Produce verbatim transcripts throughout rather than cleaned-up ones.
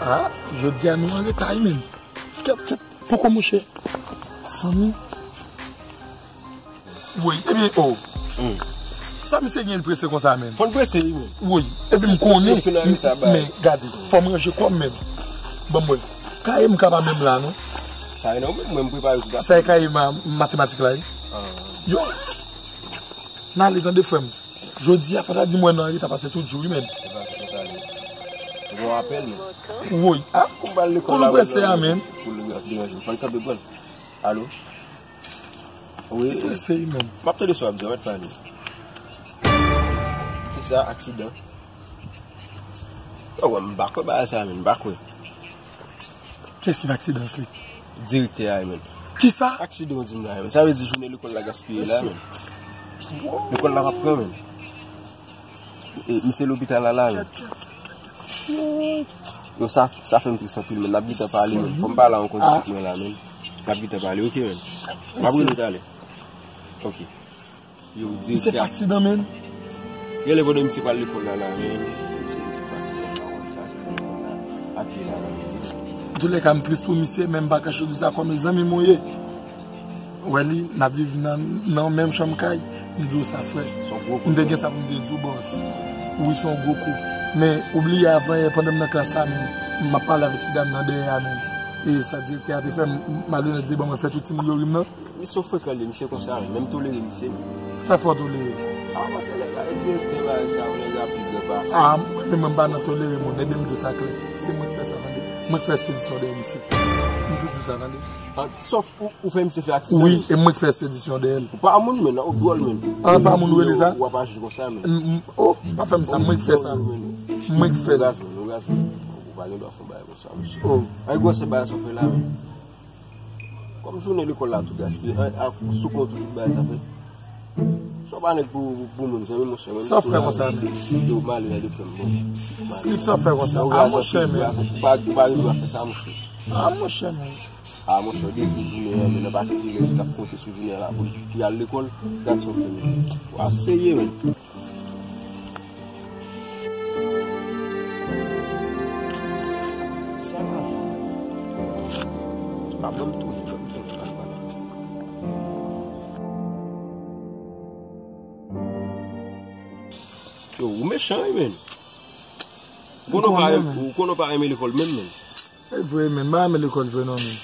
Ah, jodi a nou an reta wi, menm. Kèt, kèt, poko mouche. Sanmi. Woy, ebyen, oh. Sa misye gen l prese konsa, menm. Fò n prese, wi, menm. Woy, epi m konnen, men gade, fò m ranje kò m, menm. Ban m wè. Kaye m ka pa menm la, non. Sa e nan men mwen, m prepare tout sa. Sa e kaye ma-, matematik la, wi. Yo. N ale, tande, frè m. Jodi a, fò ta di mwen nan reta pase tout jou, wi, menm. Bon apèl, menm. Woy, ah, kote w prese a, menm? Pou l ap deranje m. Fò l kanpe pran. Alo? Wi. Prese, menm. M ap tande sa w ap di, w ap pale. Kisa, aksidan? Yo, m pa kwè bagay sa, menm, m pa kwè. Kiyès ki fè aksidan, Slick? Direktè a, menm. Kisa? Aksidan w di m la, menm. Sa vle di jounen lekòl la gaspiye la, menm. Lekòl la p ap pran, menm. E, misye lopital la, la, menm. Yo, sa, sa fè m tris anpil, menm. N ap gentan pale, menm. Fò m pale a yon kondisip mwen la, menm. N ap gentan pale, oke, menm. M ap rele w talè. Oke. Yo, misye fè aksidan, menm. Gen lè pandan misye pral lekòl la, la, menm, misye, misye fè aksidan, pa wè sa, a pye la, la, menm. Antoulèka, m tris pou misye, men m pa kache w di sa kòm e zanmi m ou ye. Wè li, n ap viv nan, nan menm chanm kay, m di w sa, frè. M te gen sa pou m te di w, bòs. Wi, se yon gwo kou. Men, ou bliye avan yè, pandan m nan klas la, menm, m ap pale avèk ti dam nan dèyè a, menm. E sa direktè a te fè, m, m, malonèt, li te ban mwen fè tout timoun yo ri m nan. Misye frekan li, misye konsa, menm tolere misye. Sa fè w tolere? A, paske nèg la, e direktè bagay sa, nèg la pi gran pase. A, mwen menm, mwen pa nan tolere moun, ebyen m di w sa klè. Se mwen ki fè sa, tande. Mwen ki fè espedisyon dèyè misye. M tou di w sa, tande. A, sòf ou, ou fè misye fè aksidan? Wi, e mwen ki fè espedisyon dèyè l. Ou pa moun, menm, ou dwòl, menm. A, pa moun ou rele sa? Ou ap aji konsa, menm. M, m, oh, pa fè m sa, mwen ki fè sa. Mwen ki fè l. Ou raz, menm, ou raz, menm. Ou pa gen dwa fè yon bagay konsa, mesye. Oh. Ay, gwosè bagay sa w fè la, menm. Kòm jounen lekòl la tou gaspiye, a, a, sou kont ou tout bagay sa fèt. Sa w pa nèg pou, pou moun, zanmi, monchè, mwen. Sa w fè konsa, menm? Yo, m ale nan defè m, bon. Slick, sa w fè konsa? A, monchè, menm. Ou pa, ou pa gen dwa fè sa, monchè. A, monchè, menm. A, monchè, w detwi jounen an, menm, nan pa kite nèg ki t ap konte sou jounen an la pou, pou y al lekòl, gad sa w fè, menm. W a serye, menm. Sa va. Pa ban m tou, ban m tou, pa ban m. Yo, ou mechan, wi, menm. Ou konnen w pa, ou konnen w pa renmen lekòl menm, menm. E vre, menm. M pa renmen lekòl vre, non, menm.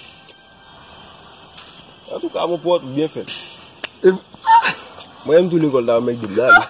Antouka, bon, pou ou, byen fèt. E... Mwen menm tou lekòl ta mèg di m nan ale.